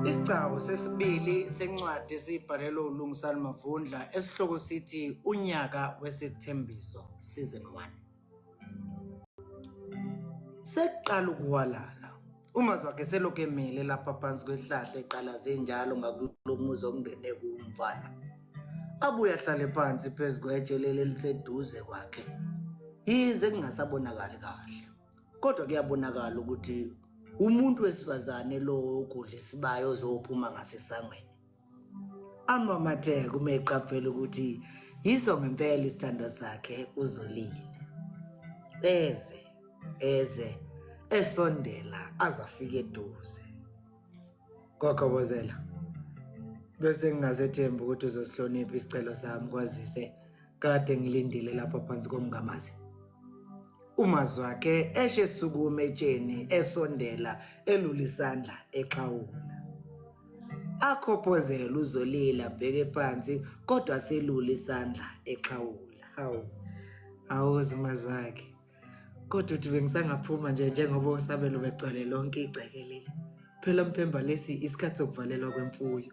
Isigcawu sesibili sencwadi esibhalelwe uLungisani Mavundla esihloko sithi Unyaka Wesethembiso Season 1. Sekuqala ukuhwalala. Umazwakhe selokhu emile lapha phansi kwesihlahla eqalaze njalo ngakulo muzi okungene kuwo umfana. Abuye ahlale phansi phezu kwetshe leli eliseduze kwakhe. Yize kungasabonakali kahle. Kodwa kuyabonakala ukuthi umuntu wesifazane lo ogudla isibaya ozophuma ngasesangweni. Amamatheke uma eqaphela ukuthi yiso ngempela isithandwa sakhe uZolile. Eze eze esondela azafika eduze. Kwagobozela. Bese ngingasethembi ukuthi uzosihlonipha isicelo sami kwazise kade ngilindile lapha phansi komngamazi. Umazwakhe eshe esukuma etsheni esondela elula isandla exhawula. Akhophozela uZolile abheke phansi kodwa selula isandla exhawula. Hawu. Awuzi mazakhe. Kodwa uthi bengisangaphuma nje njengoba usabelo begcwele lonke igceke leli. Phela Mphemba lesi isikhathi sokuvalelwa kwemfuyo.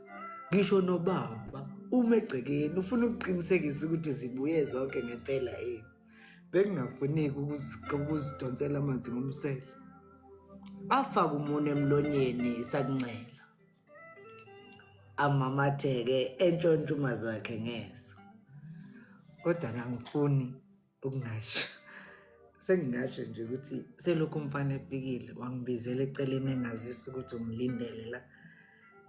Ngisho nobaba uma egcekeni ufuna ukuqinisekisa ukuthi zibuye zonke ngempela yini. Bengingafuneki ukuzidonsela amanzi ngomsele. Afake umunwe emlonyeni sakuncela. Amamatheke entshontsha umazwi wakhe ngeso. Kodwa kangifuni ukungasho. Sengingasho nje ukuthi selokhu umfana efikile wangibizela eceleni engazisa ukuthi ungilindele la.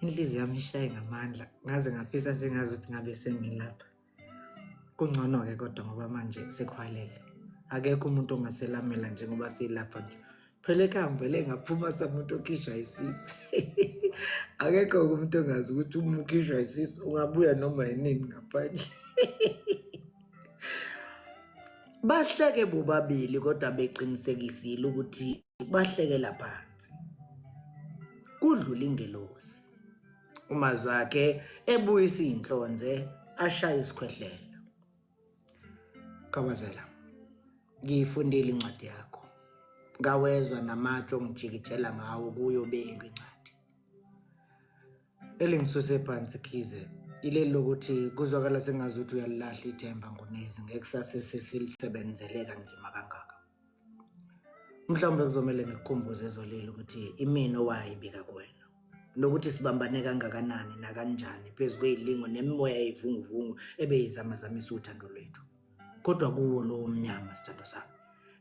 Inhliziyo yami ishaye ngamandla ngaze ngafisa sengazi ukuthi ngabe sengilapha. Kungcono-ke kodwa ngoba manje sekuhwalele. Akekho umuntu ongaselamela njengoba silapha nje. Phela ekhaya ngivele ngaphuma samuntu okhishwa isisu. Akekho umuntu ongazi ukuthi uma ukhishwa isisu ungabuya noma yinini ngaphandle. Bahleke bobabili kodwa beqinisekisile ukuthi bahlekela phansi. Kudlula ingelosi. Umazwakhe ebuyisa iy'nhlonze ashaye isikhwehlela. Khabazela, ngiyifundile incwadi yakho. Ngawezwa namatshe ongijikijela ngawo kuyo belu incwadi. Elingisuse phansi Khize ileli lokuthi kuzwakala sengazuthi uyalilahla ithemba ngonezi ngekusasa esilisebenzele kanzima kangaka. Mhlawumbe kuzomele ngikukhumbuze ezolile ukuthi imina owayibika kuwena nokuthi sibambane kangakanani nakanjani phezu kwey'lingo nemimoya eyivunguvungu ebeyizamazamisa uthando lwethu. Kodwa kuwo lowo mnyama sithandwa sami,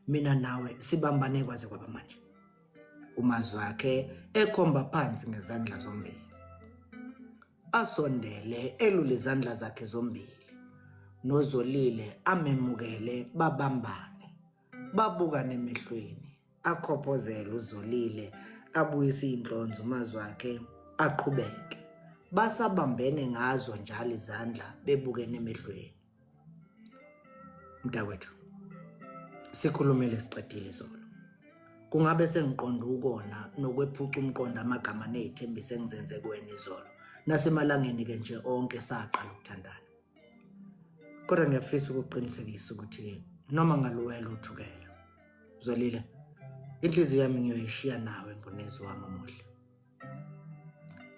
mina nawe sibambane kwaze kwaba manje. Umazwakhe ekhomba phansi ngezandla zombili. Asondele elule izandla zakhe zombili. NoZolile amemukele babambane. Babukane emehlweni. Akhophozele uZolile abuyise iy'nhlonze uMazwakhe aqhubeke. Basabambene ngazo njalo izandla bebukene emehlweni. Mntakwethu, sikhulumile siqedile izolo. Kungabe sengiqonda ukona nokwephuca umqondo amagama nezithembiso engizenze kuwena izolo. Nasemalangeni ke nje onke saqala ukuthandana. Kodwa ngiyafisa ukuqinisekisa ukuthi noma ngaluwela uthukela. Zolile, inhliziyo yami ngiyoyishiya nawe ngonezi wami omuhle.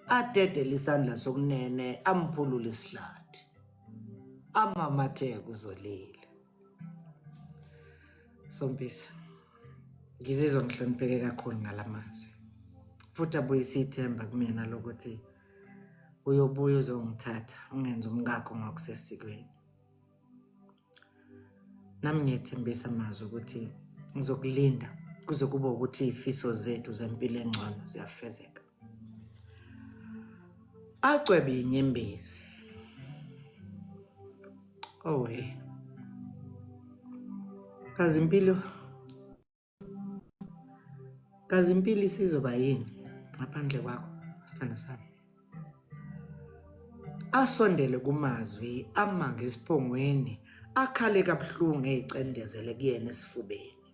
Adedele isandla sokunene amphulule isihlathi. Amamatheke uZolile. Sompisi, ngizizwa ngihlonipheke kakhulu ngalamazwi. Futhi abuyisa ithemba kumina lokuthi uyobuya uzongithatha ungenze umkakho ngokusesikweni. Nami ngiyethembisa mazwi ukuthi ngizokulinda kuze kube ukuthi iy'fiso zethu zempilo engcono ziyafezeka. Acwebe inyembezi. Oh hey. Kazi impilo Kazi impilo isizoba yini ngaphandle kwakho sithando sami. Asondele kumazwi amange esiphongweni akhale kabuhlungu eyicendezele kuyena esifubeni.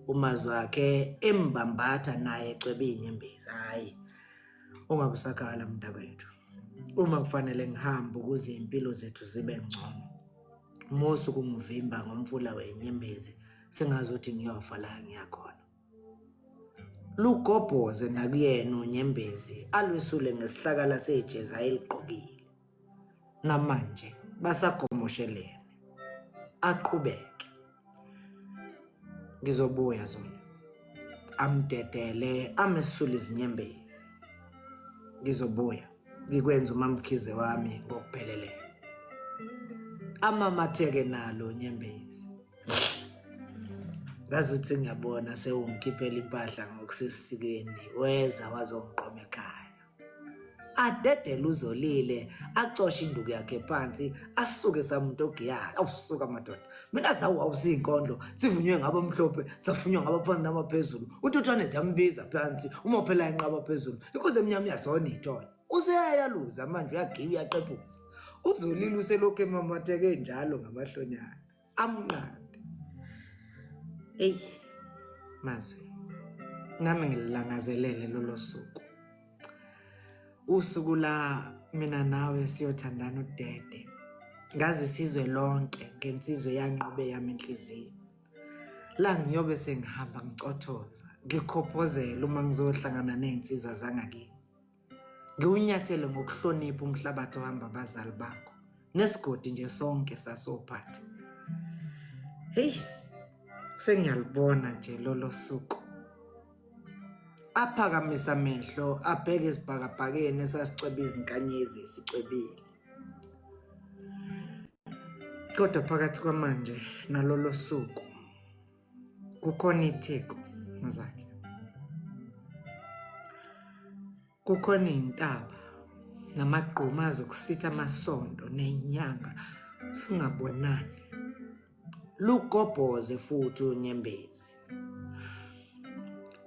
Umazwi wakhe embambatha naye ecwebe inyembezi. Hhayi, ungabe usakhala mntakwethu. Uma kufanele ngihambe ukuze impilo zethu zibe ngcono. Musa ukungivimba ngomfula wenyembezi sengazuthi ngiyofa la ngiyakhona. Lugobhoze nakuyena unyembezi alwesule ngesihlakala sejezi ayeligqokile. Namanje basagomoshelene. Aqhubeke. Ngizobuya Zola. Amdedele amesule izinyembezi. Ngizobuya ngikwenza uMamkhize wami ngokupheleleyo. Amamatheke nalo nyembezi. Ngazuthi ngiyabona sewungikhiphela impahla ngokusesikweni weza wazongiqoma ekhaya. Adedele uZolile acoshe induku yakhe phansi asuke samuntu ogiyayo. Awusuka madoda. Mina zawu awusiyinkondlo sivunywe ngabamhlophe savunywa ngabaphansi nabaphezulu. Ututhwane ziyambiza phansi uma phela enqaba phezulu. Inkosi emnyama iyazona ithole. Useyayaluza manje uyagiya uyaqephuza. UZolile uselokhu emamatheke njalo ngamahlonyana. Amnqande. Eyi mazwi. Nami ngililangazelele lolo suku. Usuku la mina nawe siyothandana udede. Ngazi sizwe lonke ngensizwe yanqobe yami inhliziyo. La ngiyobe sengihamba ngicothoza, ngikhophozela uma ngizohlangana nezinsizwa zangakini. Ngiwunyathele ngokuhlonipha umhlabathi ohamba abazali bakho nesigodi nje sonke sasophatha. Hey, sengiyalubona nje lolo suku. Aphakamisa amehlo abheke esibhakabhakeni esasicweba izinkanyezi sicwebile. Kodwa phakathi kwamanje nalolo suku kukhona itheko mzali. Kukhona iy'ntaba namagquma azokusitha amasonto ney'nyanga singabonani. Lugobhoze futhi unyembezi.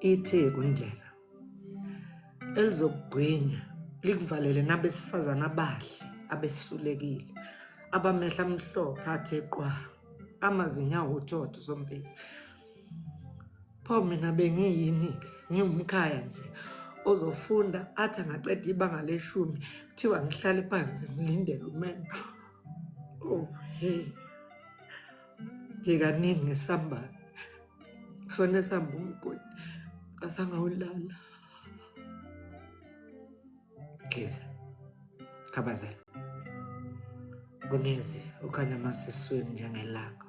Itheku ndlela elizokugwinya likuvalele nabesifazane abahle abesulekile abamehla amhlophe athe qwa amazinyo awuthotho sompisi. Pho mina bengiyini-ke ngiwumkhaya nje ozofunda athi angaqeda ibanga leshumi kuthiwa ngihlale phansi ngilindele umendo. Oh hey. Ngikaningi ngesambane. Sona esihamba umgodi asangawulala. Geza. Khabazela. Kunezi ukhanya amasiswini njengelanga.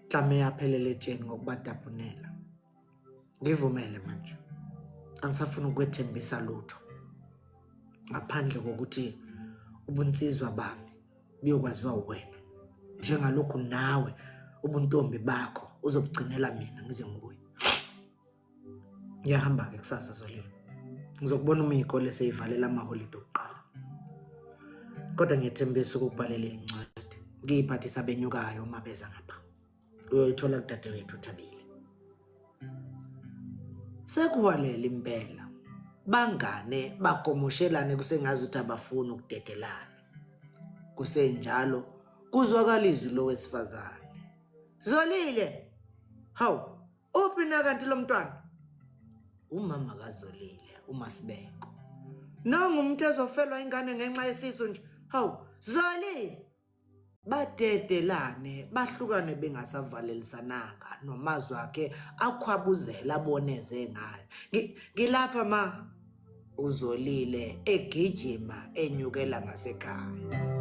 Mhlawumbe yaphelela etsheni ngokubadabhunela. Ngivumele manje. Angisafuni ukwethembisa lutho. Ngaphandle kokuthi ubunsizwa bami buyokwaziwa uwena. Njengalokhu nawe ubuntombi bakho uzobugcinela mina ngize ngibuye. Ngiyahamba-ke kusasa Zolile. Ngizokubona uma iy'kole seyivalela amaholide okuqala. Kodwa ngiyethembisa ukukubhalela iy'ncwadi. Ngiyiphathisa abenyukayo uma beza ngapha. Uyoyithola kudadewethu uThabile. Sekuhwalela impela. Bangane bagomoshelane kusengazi ukuthi abafuni ukudedelana. Kusenjalo kuzwakala izwi lowesifazane. Zolile! Hawu, Uphi na kanti lo mntwana? Umama kaZolile, uMasibeko. Nangu umuntu ezofelwa ingane ngenxa yesisu nje. Hawu, Zolile! Badedelane, bahlukane bengasavalelisananga nomazwi akhe akhwabuzela aboneze ngayo. Ngilapha ma. UZolile egijima enyukela ngasekhaya.